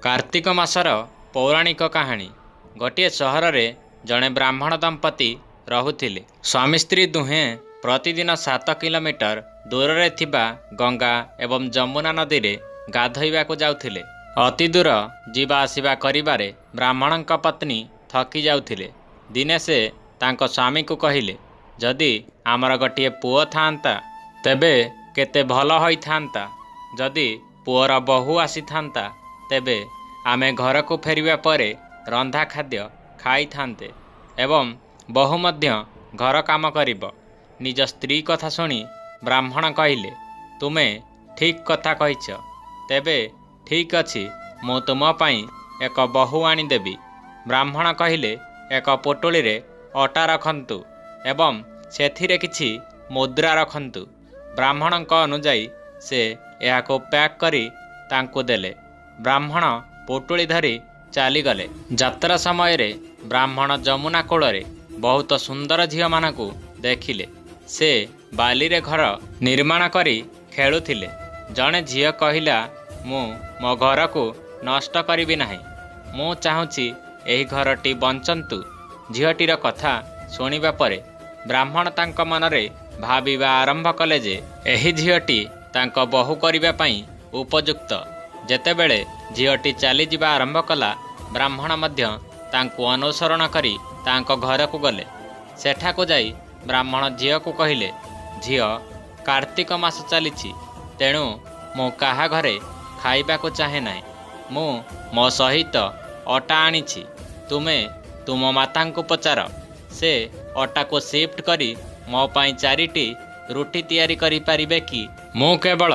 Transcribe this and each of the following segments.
କାର୍ତ୍ତିକ ମାସର ପୌରାଣିକ କାହାଣୀ। ଗୋଟିଏ ସହରରେ ଜଣେ ବ୍ରାହ୍ମଣ ଦମ୍ପତି ରହୁଥିଲେ। ସ୍ୱାମୀ ସ୍ତ୍ରୀ ଦୁହେଁ ପ୍ରତିଦିନ 7 କିଲୋମିଟର ଦୂରରେ ଥିବା ଗଙ୍ଗା ଏବଂ ଯମୁନା ନଦୀରେ ଗାଧୋଇବାକୁ ଯାଉଥିଲେ। ଅତି ଦୂର ଯିବା ଆସିବା କରିବାରେ ବ୍ରାହ୍ମଣଙ୍କ ପତ୍ନୀ ଥକି ଯାଉଥିଲେ। ଦିନେ ସେ ତାଙ୍କ ସ୍ୱାମୀକୁ କହିଲେ, ଯଦି ଆମର ଗୋଟିଏ ପୁଅ ଥାଆନ୍ତା ତେବେ କେତେ ଭଲ ହୋଇଥାନ୍ତା। ଯଦି ପୁଅର ବୋହୂ ଆସିଥାନ୍ତା ତେବେ ଆମେ ଘରକୁ ଫେରିବା ପରେ ରନ୍ଧା ଖାଦ୍ୟ ଖାଇଥାନ୍ତେ ଏବଂ ବୋହୂ ମଧ୍ୟ ଘର କାମ କରିବ। ନିଜ ସ୍ତ୍ରୀ କଥା ଶୁଣି ବ୍ରାହ୍ମଣ କହିଲେ, ତୁମେ ଠିକ୍ କଥା କହିଛ। ତେବେ ଠିକ୍ ଅଛି, ମୁଁ ତୁମ ପାଇଁ ଏକ ବୋହୂ ଆଣିଦେବି। ବ୍ରାହ୍ମଣ କହିଲେ, ଏକ ପୁଟୁଳିରେ ଅଟା ରଖନ୍ତୁ ଏବଂ ସେଥିରେ କିଛି ମୁଦ୍ରା ରଖନ୍ତୁ। ବ୍ରାହ୍ମଣଙ୍କ ଅନୁଯାୟୀ ସେ ଏହାକୁ ପ୍ୟାକ୍ କରି ତାଙ୍କୁ ଦେଲେ। ବ୍ରାହ୍ମଣ ପୁଟୁଳି ଧରି ଚାଲିଗଲେ। ଯାତ୍ରା ସମୟରେ ବ୍ରାହ୍ମଣ ଯମୁନା କୂଳରେ ବହୁତ ସୁନ୍ଦର ଝିଅମାନଙ୍କୁ ଦେଖିଲେ। ସେ ବାଲିରେ ଘର ନିର୍ମାଣ କରି ଖେଳୁଥିଲେ। ଜଣେ ଝିଅ କହିଲା, ମୁଁ ମୋ ଘରକୁ ନଷ୍ଟ କରିବି ନାହିଁ। ମୁଁ ଚାହୁଁଛି ଏହି ଘରଟି ବଞ୍ଚନ୍ତୁ। ଝିଅଟିର କଥା ଶୁଣିବା ପରେ ବ୍ରାହ୍ମଣ ତାଙ୍କ ମନରେ ଭାବିବା ଆରମ୍ଭ କଲେ ଯେ ଏହି ଝିଅଟି ତାଙ୍କ ବୋହୂ କରିବା ପାଇଁ ଉପଯୁକ୍ତ। ଯେତେବେଳେ ଝିଅଟି ଚାଲିଯିବା ଆରମ୍ଭ କଲା, ବ୍ରାହ୍ମଣ ମଧ୍ୟ ତାଙ୍କୁ ଅନୁସରଣ କରି ତାଙ୍କ ଘରକୁ ଗଲେ। ସେଠାକୁ ଯାଇ ବ୍ରାହ୍ମଣ ଝିଅକୁ କହିଲେ, ଝିଅ, କାର୍ତ୍ତିକ ମାସ ଚାଲିଛି, ତେଣୁ ମୁଁ କାହା ଘରେ ଖାଇବାକୁ ଚାହେଁ ନାହିଁ। ମୁଁ ମୋ ସହିତ ଅଟା ଆଣିଛି। ତୁମେ ତୁମ ମାତାଙ୍କୁ ପଚାର, ସେ ଅଟାକୁ ସିଫ୍ଟ କରି ମୋ ପାଇଁ 4ଟି ରୁଟି ତିଆରି କରିପାରିବେ କି? ମୁଁ କେବଳ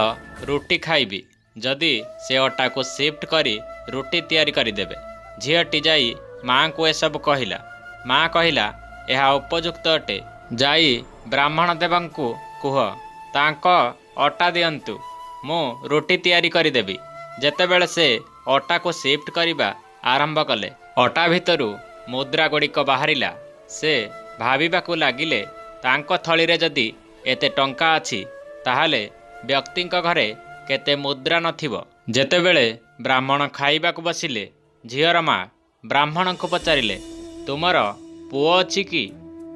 ରୁଟି ଖାଇବି ଯଦି ସେ ଅଟାକୁ ସିଫ୍ଟ କରି ରୁଟି ତିଆରି କରିଦେବେ। ଝିଅଟି ଯାଇ ମାଆଙ୍କୁ ଏସବୁ କହିଲା। ମା କହିଲା, ଏହା ଉପଯୁକ୍ତ ଅଟେ। ଯାଇ ବ୍ରାହ୍ମଣ ଦେବଙ୍କୁ କୁହ, ତାଙ୍କ ଅଟା ଦିଅନ୍ତୁ, ମୁଁ ରୁଟି ତିଆରି କରିଦେବି। ଯେତେବେଳେ ସେ ଅଟାକୁ ସିଫ୍ଟ କରିବା ଆରମ୍ଭ କଲେ, ଅଟା ଭିତରୁ ମୁଦ୍ରା ଗୁଡ଼ିକ ବାହାରିଲା। ସେ ଭାବିବାକୁ ଲାଗିଲେ, ତାଙ୍କ ଥଳିରେ ଯଦି ଏତେ ଟଙ୍କା ଅଛି ତାହେଲେ ବ୍ୟକ୍ତିଙ୍କ ଘରେ କେତେ ମୁଦ୍ରା ନଥିବ। ଯେତେବେଳେ ବ୍ରାହ୍ମଣ ଖାଇବାକୁ ବସିଲେ, ଝିଅର ମା ବ୍ରାହ୍ମଣଙ୍କୁ ପଚାରିଲେ, ତୁମର ପୁଅ ଅଛି କି?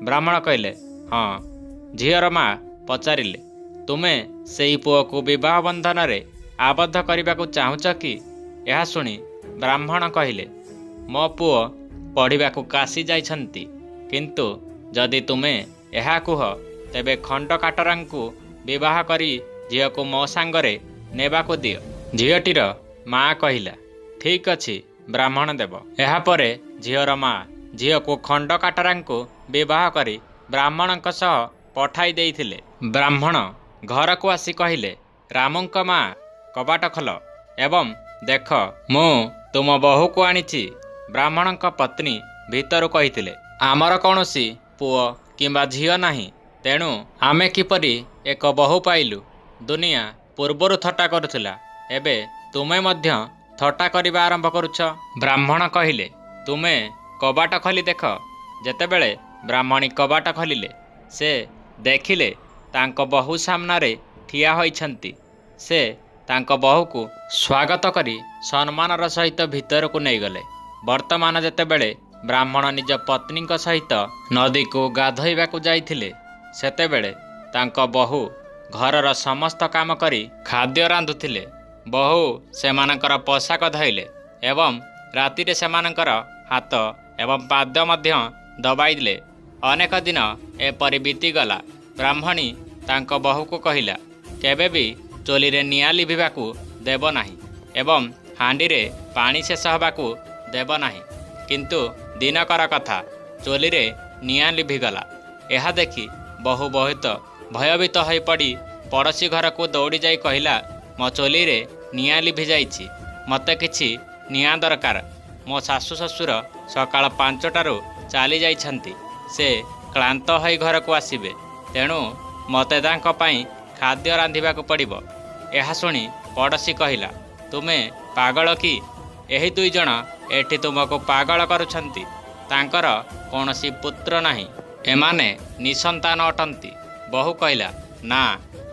ବ୍ରାହ୍ମଣ କହିଲେ, ହଁ। ଝିଅର ମା ପଚାରିଲେ, ତୁମେ ସେଇ ପୁଅକୁ ବିବାହ ବନ୍ଧନରେ ଆବଦ୍ଧ କରିବାକୁ ଚାହୁଁଛ କି? ଏହା ଶୁଣି ବ୍ରାହ୍ମଣ କହିଲେ, ମୋ ପୁଅ ପଢ଼ିବାକୁ କାଶୀ ଯାଇଛନ୍ତି, କିନ୍ତୁ ଯଦି ତୁମେ ଏହା କୁହ ତେବେ ଖଣ୍ଡ କାଟରାଙ୍କୁ ବିବାହ କରି ଝିଅକୁ ମୋ ସାଙ୍ଗରେ ନେବାକୁ ଦିଅ। ଝିଅଟିର ମା କହିଲା, ଠିକ୍ ଅଛି ବ୍ରାହ୍ମଣ ଦେବ। ଏହାପରେ ଝିଅର ମା ଝିଅକୁ ଖଣ୍ଡ କାଟରାଙ୍କୁ ବିବାହ କରି ବ୍ରାହ୍ମଣଙ୍କ ସହ ପଠାଇ ଦେଇଥିଲେ। ବ୍ରାହ୍ମଣ ଘରକୁ ଆସି କହିଲେ, ରାମୁଙ୍କ ମା, କବାଟ ଖୋଲ ଏବଂ ଦେଖ ମୁଁ ତୁମ ବୋହୂକୁ ଆଣିଛି। ବ୍ରାହ୍ମଣଙ୍କ ପତ୍ନୀ ଭିତରୁ କହିଥିଲେ, ଆମର କୌଣସି ପୁଅ କିମ୍ବା ଝିଅ ନାହିଁ, ତେଣୁ ଆମେ କିପରି ଏକ ବୋହୂ ପାଇଲୁ? ଦୁନିଆ ପୂର୍ବରୁ ଥଟ୍ଟା କରୁଥିଲା, ଏବେ ତୁମେ ମଧ୍ୟ ଥଟ୍ଟା କରିବା ଆରମ୍ଭ କରୁଛ। ବ୍ରାହ୍ମଣ କହିଲେ, ତୁମେ କବାଟ ଖୋଲି ଦେଖ। ଯେତେବେଳେ ବ୍ରାହ୍ମଣୀ କବାଟ ଖୋଲିଲେ, ସେ ଦେଖିଲେ ତାଙ୍କ ବୋହୂ ସାମ୍ନାରେ ଠିଆ ହୋଇଛନ୍ତି। ସେ ତାଙ୍କ ବୋହୂକୁ ସ୍ୱାଗତ କରି ସମ୍ମାନର ସହିତ ଭିତରକୁ ନେଇଗଲେ। ବର୍ତ୍ତମାନ ଯେତେବେଳେ ବ୍ରାହ୍ମଣ ନିଜ ପତ୍ନୀଙ୍କ ସହିତ ନଦୀକୁ ଗାଧୋଇବାକୁ ଯାଇଥିଲେ, ସେତେବେଳେ ତାଙ୍କ ବୋହୂ ଘରର ସମସ୍ତ କାମ କରି ଖାଦ୍ୟ ରାନ୍ଧୁଥିଲେ। ବୋହୂ ସେମାନଙ୍କର ପୋଷାକ ଧୋଇଲେ ଏବଂ ରାତିରେ ସେମାନଙ୍କର ହାତ ଏବଂ ପାଦ ମଧ୍ୟ ଦବାଇଲେ। ଅନେକ ଦିନ ଏପରି ବିତିଗଲା। ବ୍ରାହ୍ମଣୀ ତାଙ୍କ ବୋହୂକୁ କହିଲା, କେବେ ବି ଚୁଲିରେ ନିଆଁ ଲିଭିବାକୁ ଦେବ ନାହିଁ ଏବଂ ହାଣ୍ଡିରେ ପାଣି ଶେଷ ହେବାକୁ ଦେବ ନାହିଁ। କିନ୍ତୁ ଦିନକର କଥା, ଚୁଲିରେ ନିଆଁ ଲିଭିଗଲା। ଏହା ଦେଖି ବୋହୂ ବହୁତ ଭୟଭୀତ ହୋଇପଡ଼ି ପଡ଼ୋଶୀ ଘରକୁ ଦୌଡ଼ି ଯାଇ କହିଲା, ମୋ ଚୁଲିରେ ନିଆଁ ଲିଭି ଯାଇଛି, ମୋତେ କିଛି ନିଆଁ ଦରକାର। ମୋ ଶାଶୁ ଶ୍ୱଶୁର ସକାଳ 5ଟାରୁ ଚାଲି ଯାଇଛନ୍ତି, ସେ କ୍ଳାନ୍ତ ହୋଇ ଘରକୁ ଆସିବେ, ତେଣୁ ମୋତେ ତାଙ୍କ ପାଇଁ ଖାଦ୍ୟ ରାନ୍ଧିବାକୁ ପଡ଼ିବ। ଏହା ଶୁଣି ପଡ଼ୋଶୀ କହିଲା, ତୁମେ ପାଗଳ କି? ଏହି 2 ଜଣ ଏଠି ତୁମକୁ ପାଗଳ କରୁଛନ୍ତି। ତାଙ୍କର କୌଣସି ପୁତ୍ର ନାହିଁ, ଏମାନେ ନିଃସନ୍ତାନ ଅଟନ୍ତି। ବୋହୂ କହିଲା, ନା,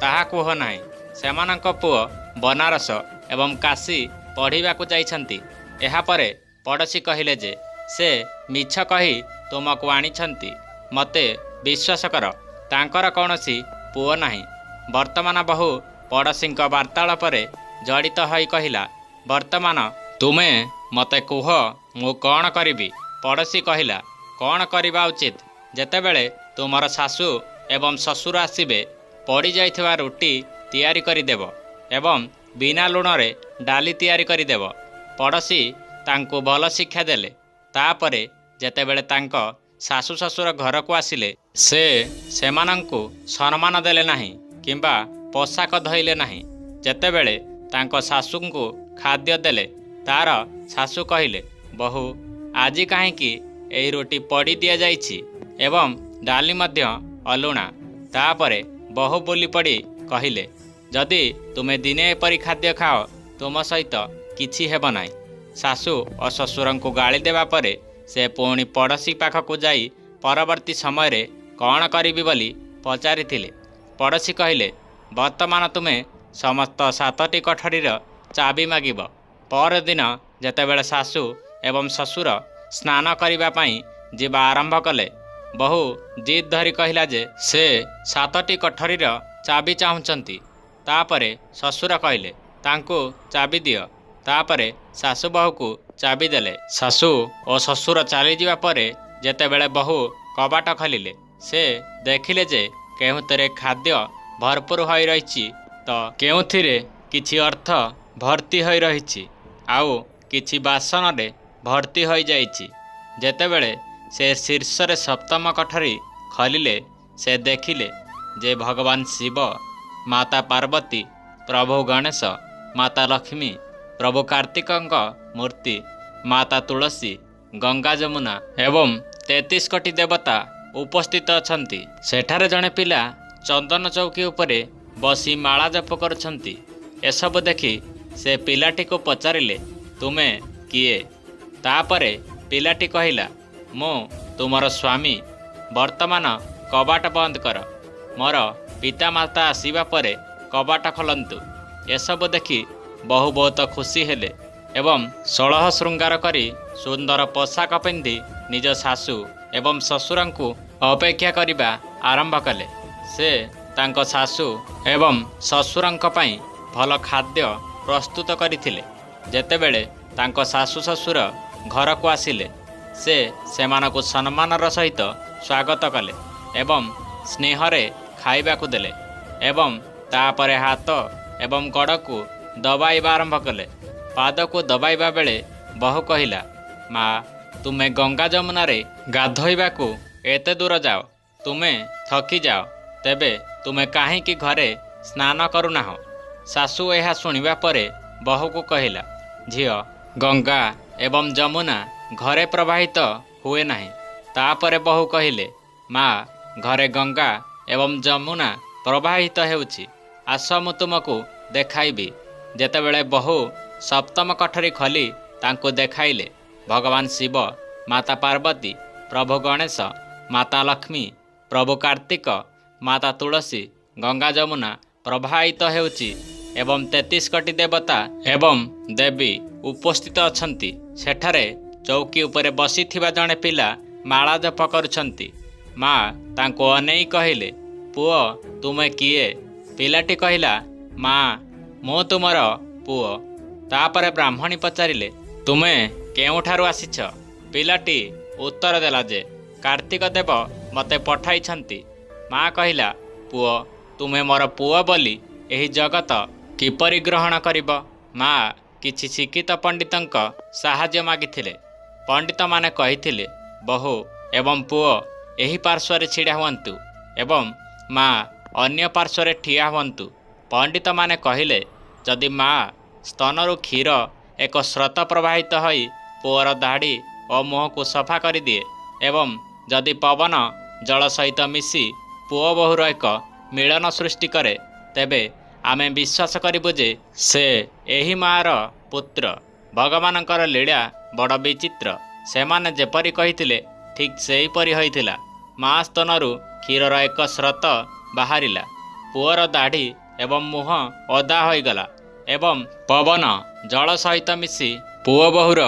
ତାହା କୁହ ନାହିଁ। ସେମାନଙ୍କ ପୁଅ ବନାରସ ଏବଂ କାଶୀ ପଢ଼ିବାକୁ ଯାଇଛନ୍ତି। ଏହାପରେ ପଡ଼ୋଶୀ କହିଲେ ଯେ ସେ ମିଛ କହି ତୁମକୁ ଆଣିଛନ୍ତି, ମୋତେ ବିଶ୍ୱାସ କର, ତାଙ୍କର କୌଣସି ପୁଅ ନାହିଁ। ବର୍ତ୍ତମାନ ବୋହୂ ପଡ଼ୋଶୀଙ୍କ ବାର୍ତ୍ତାଳାପରେ ଜଡ଼ିତ ହୋଇ କହିଲା, ବର୍ତ୍ତମାନ ତୁମେ ମୋତେ କୁହ ମୁଁ କ'ଣ କରିବି? ପଡ଼ୋଶୀ କହିଲା, କ'ଣ କରିବା ଉଚିତ? ଯେତେବେଳେ ତୁମର ଶାଶୁ ଏବଂ ଶ୍ୱଶୁର ଆସିବେ, ପଡ଼ିଯାଇଥିବା ରୁଟି ତିଆରି କରିଦେବ ଏବଂ ବିନା ଲୁଣରେ ଡାଲି ତିଆରି କରିଦେବ। ପଡ଼ୋଶୀ ତାଙ୍କୁ ଭଲ ଶିକ୍ଷା ଦେଲେ। ତାପରେ ଯେତେବେଳେ ତାଙ୍କ ଶାଶୁ ଶ୍ୱଶୁର ଘରକୁ ଆସିଲେ, ସେ ସେମାନଙ୍କୁ ସମ୍ମାନ ଦେଲେ ନାହିଁ କିମ୍ବା ପୋଷାକ ଧୋଇଲେ ନାହିଁ। ଯେତେବେଳେ ତାଙ୍କ ଶାଶୁଙ୍କୁ ଖାଦ୍ୟ ଦେଲେ, ତାର ଶାଶୁ କହିଲେ, ବୋହୂ, ଆଜି କାହିଁକି ଏହି ରୁଟି ପୋଡ଼ି ଦିଆଯାଇଛି ଏବଂ ଡାଲି ମଧ୍ୟ ଅଲୁଣା? ତାପରେ ବୋହୂ ବୁଲି ପଡ଼ି କହିଲେ, ଯଦି ତୁମେ ଦିନେ ଏପରି ଖାଦ୍ୟ ଖାଅ, ତୁମ ସହିତ କିଛି ହେବ ନାହିଁ। ଶାଶୁ ଓ ଶ୍ୱଶୁରଙ୍କୁ ଗାଳି ଦେବା ପରେ ସେ ପୁଣି ପଡ଼ୋଶୀ ପାଖକୁ ଯାଇ ପରବର୍ତ୍ତୀ ସମୟରେ କ'ଣ କରିବି ବୋଲି ପଚାରିଥିଲେ। ପଡ଼ୋଶୀ କହିଲେ, ବର୍ତ୍ତମାନ ତୁମେ ସମସ୍ତ 7ଟି କୋଠରୀର ଚାବି ମାଗିବ। ପରଦିନ ଯେତେବେଳେ ଶାଶୁ ଏବଂ ଶ୍ୱଶୁର ସ୍ନାନ କରିବା ପାଇଁ ଯିବା ଆରମ୍ଭ କଲେ, ବୋହୂ ଜିଦ୍ ଧରି କହିଲା ଯେ ସେ 7ଟି କୋଠରୀର ଚାବି ଚାହୁଁଛନ୍ତି। ତାପରେ ଶ୍ୱଶୁର କହିଲେ, ତାଙ୍କୁ ଚାବି ଦିଅ। ତାପରେ ଶାଶୁ ବୋହୂକୁ ଚାବି ଦେଲେ। ଶାଶୁ ଓ ଶ୍ୱଶୁର ଚାଲିଯିବା ପରେ ଯେତେବେଳେ ବୋହୂ କବାଟ ଖୋଲିଲେ, ସେ ଦେଖିଲେ ଯେ କେଉଁଥିରେ ଖାଦ୍ୟ ଭରପୁର ହୋଇ ରହିଛି ତ କେଉଁଥିରେ କିଛି ଅର୍ଥ ଭର୍ତ୍ତି ହୋଇ ରହିଛି, ଆଉ କିଛି ବାସନରେ ଭର୍ତ୍ତି ହୋଇଯାଇଛି। ଯେତେବେଳେ ସେ ଶୀର୍ଷରେ ସପ୍ତମ କୋଠରୀ ଖୋଲିଲେ, ସେ ଦେଖିଲେ ଯେ ଭଗବାନ ଶିବ, ମାତା ପାର୍ବତୀ, ପ୍ରଭୁ ଗଣେଶ, ମାତା ଲକ୍ଷ୍ମୀ, ପ୍ରଭୁ କାର୍ତ୍ତିକଙ୍କ ମୂର୍ତ୍ତି, ମାତା ତୁଳସୀ, ଗଙ୍ଗା ଯମୁନା ଏବଂ 33 କୋଟି ଦେବତା ଉପସ୍ଥିତ ଅଛନ୍ତି। ସେଠାରେ ଜଣେ ପିଲା ଚନ୍ଦନ ଚୌକି ଉପରେ ବସି ମାଳା ଜପ କରୁଛନ୍ତି। ଏସବୁ ଦେଖି ସେ ପିଲାଟିକୁ ପଚାରିଲେ, ତୁମେ କିଏ? ତାପରେ ପିଲାଟି କହିଲା, ମୁଁ ତୁମର ସ୍ୱାମୀ। ବର୍ତ୍ତମାନ କବାଟ ବନ୍ଦ କର। ମୋର ପିତାମାତା ଆସିବା ପରେ କବାଟ ଖୋଲନ୍ତୁ। ଏସବୁ ଦେଖି ବୋହୂ ବହୁତ ଖୁସି ହେଲେ ଏବଂ ଷୋଳହ ଶୃଙ୍ଗାର କରି ସୁନ୍ଦର ପୋଷାକ ପିନ୍ଧି ନିଜ ଶାଶୁ ଏବଂ ଶ୍ୱଶୁରଙ୍କୁ ଅପେକ୍ଷା କରିବା ଆରମ୍ଭ କଲେ। ସେ ତାଙ୍କ ଶାଶୁ ଏବଂ ଶ୍ୱଶୁରଙ୍କ ପାଇଁ ଭଲ ଖାଦ୍ୟ ପ୍ରସ୍ତୁତ କରିଥିଲେ। ଯେତେବେଳେ ତାଙ୍କ ଶାଶୁ ଶ୍ୱଶୁର ଘରକୁ ଆସିଲେ, ସେ ସେମାନଙ୍କୁ ସମ୍ମାନର ସହିତ ସ୍ୱାଗତ କଲେ ଏବଂ ସ୍ନେହରେ ଖାଇବାକୁ ଦେଲେ ଏବଂ ତାପରେ ହାତ ଏବଂ ଗୋଡ଼କୁ ଦବାଇବା ଆରମ୍ଭ କଲେ। ପାଦକୁ ଦବାଇବା ବେଳେ ବୋହୂ କହିଲା, ମା, ତୁମେ ଗଙ୍ଗା ଯମୁନାରେ ଗାଧୋଇବାକୁ ଏତେ ଦୂର ଯାଅ, ତୁମେ ଥକିଯାଅ, ତେବେ ତୁମେ କାହିଁକି ଘରେ ସ୍ନାନ କରୁନାହଁ? ଶାଶୁ ଏହା ଶୁଣିବା ପରେ ବୋହୂକୁ କହିଲା, ଝିଅ, ଗଙ୍ଗା ଏବଂ ଯମୁନା ଘରେ ପ୍ରବାହିତ ହୁଏ ନାହିଁ। ତାପରେ ବୋହୂ କହିଲେ, ମା, ଘରେ ଗଙ୍ଗା ଏବଂ ଯମୁନା ପ୍ରବାହିତ ହେଉଛି, ଆସ ମୁଁ ତୁମକୁ ଦେଖାଇବି। ଯେତେବେଳେ ବୋହୂ ସପ୍ତମ କୋଠରୀ ଖୋଲି ତାଙ୍କୁ ଦେଖାଇଲେ, ଭଗବାନ ଶିବ, ମାତା ପାର୍ବତୀ, ପ୍ରଭୁ ଗଣେଶ, ମାତା ଲକ୍ଷ୍ମୀ, ପ୍ରଭୁ କାର୍ତ୍ତିକ, ମାତା ତୁଳସୀ, ଗଙ୍ଗା ଯମୁନା ପ୍ରବାହିତ ହେଉଛି ଏବଂ 33 କୋଟି ଦେବତା ଏବଂ ଦେବୀ ଉପସ୍ଥିତ ଅଛନ୍ତି। ସେଠାରେ ଚୌକି ଉପରେ ବସିଥିବା ଜଣେ ପିଲା ମାଳା ଜପ କରୁଛନ୍ତି। ମା ତାଙ୍କୁ ଅନେଇ କହିଲେ, ପୁଅ, ତୁମେ କିଏ? ପିଲାଟି କହିଲା, ମା, ମୁଁ ତୁମର ପୁଅ। ତାପରେ ବ୍ରାହ୍ମଣୀ ପଚାରିଲେ, ତୁମେ କେଉଁଠାରୁ ଆସିଛ? ପିଲାଟି ଉତ୍ତର ଦେଲା ଯେ କାର୍ତ୍ତିକ ଦେବ ମୋତେ ପଠାଇଛନ୍ତି। ମା କହିଲା, ପୁଅ, ତୁମେ ମୋର ପୁଅ ବୋଲି ଏହି ଜଗତ କିପରି ଗ୍ରହଣ କରିବ? ମା କିଛି ଶିକ୍ଷିତ ପଣ୍ଡିତଙ୍କ ସାହାଯ୍ୟ ମାଗିଥିଲେ। ପଣ୍ଡିତମାନେ କହିଥିଲେ, ବୋହୂ ଏବଂ ପୁଅ ଏହି ପାର୍ଶ୍ୱରେ ଛିଡ଼ା ହୁଅନ୍ତୁ ଏବଂ ମା ଅନ୍ୟ ପାର୍ଶ୍ୱରେ ଠିଆ ହୁଅନ୍ତୁ। ପଣ୍ଡିତମାନେ କହିଲେ, ଯଦି ମା ସ୍ତନରୁ କ୍ଷୀର ଏକ ସ୍ରୋତ ପ୍ରବାହିତ ହୋଇ ପୁଅର ଦାଢ଼ି ଓ ମୁହଁକୁ ସଫା କରିଦିଏ ଏବଂ ଯଦି ପବନ ଜଳ ସହିତ ମିଶି ପୁଅ ବୋହୂର ଏକ ମିଳନ ସୃଷ୍ଟି କରେ, ତେବେ ଆମେ ବିଶ୍ୱାସ କରିବୁ ଯେ ସେ ଏହି ମାଆର ପୁତ୍ର। ଭଗବାନଙ୍କର ଲୀଳା ବଡ଼ ବିଚିତ୍ର। ସେମାନେ ଯେପରି କହିଥିଲେ ଠିକ୍ ସେହିପରି ହୋଇଥିଲା। ମା ସ୍ତନରୁ କ୍ଷୀରର ଏକ ସ୍ରୋତ ବାହାରିଲା, ପୁଅର ଦାଢ଼ି ଏବଂ ମୁହଁ ଓଦା ହୋଇଗଲା ଏବଂ ପବନ ଜଳ ସହିତ ମିଶି ପୁଅ ବୋହୂର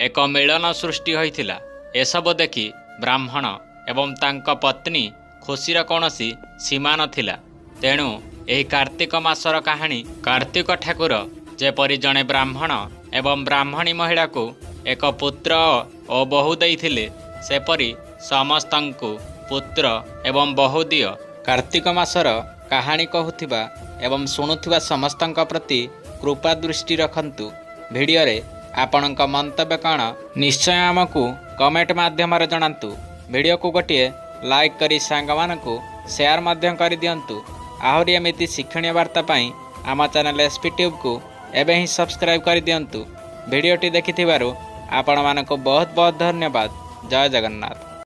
ଏକ ମିଳନ ସୃଷ୍ଟି ହୋଇଥିଲା। ଏସବୁ ଦେଖି ବ୍ରାହ୍ମଣ ଏବଂ ତାଙ୍କ ପତ୍ନୀ ଖୁସିର କୌଣସି ସୀମା ନଥିଲା। ତେଣୁ ଏହି କାର୍ତ୍ତିକ ମାସର କାହାଣୀ, କାର୍ତ୍ତିକ ଠାକୁର ଯେପରି ଜଣେ ବ୍ରାହ୍ମଣ ଏବଂ ବ୍ରାହ୍ମଣୀ ମହିଳାକୁ ଏକ ପୁତ୍ର ଓ ବୋହୂ ଦେଇଥିଲେ, ସେପରି ସମସ୍ତଙ୍କୁ ପୁତ୍ର ଏବଂ ବୋହୂ ଦିଅ। କାର୍ତ୍ତିକ ମାସର କାହାଣୀ କହୁଥିବା ଏବଂ ଶୁଣୁଥିବା ସମସ୍ତଙ୍କ ପ୍ରତି କୃପା ଦୃଷ୍ଟି ରଖନ୍ତୁ। ଭିଡ଼ିଓରେ ଆପଣଙ୍କ ମନ୍ତବ୍ୟ କ'ଣ, ନିଶ୍ଚୟ ଆମକୁ କମେଣ୍ଟ ମାଧ୍ୟମରେ ଜଣାନ୍ତୁ। ଭିଡ଼ିଓକୁ ଗୋଟିଏ ଲାଇକ୍ କରି ସାଙ୍ଗମାନଙ୍କୁ ସେୟାର ମଧ୍ୟ କରିଦିଅନ୍ତୁ। ଆହୁରି ଏମିତି ଶିକ୍ଷଣୀୟ ବାର୍ତ୍ତା ପାଇଁ ଆମ ଚ୍ୟାନେଲ୍ ଏସ୍ ପି ଟ୍ୟୁବ୍କୁ ଏବେ ହିଁ ସବସ୍କ୍ରାଇବ୍ କରିଦିଅନ୍ତୁ। ଭିଡ଼ିଓଟି ଦେଖିଥିବାରୁ ଆପଣମାନଙ୍କୁ ବହୁତ ବହୁତ ଧନ୍ୟବାଦ। ଜୟ ଜଗନ୍ନାଥ।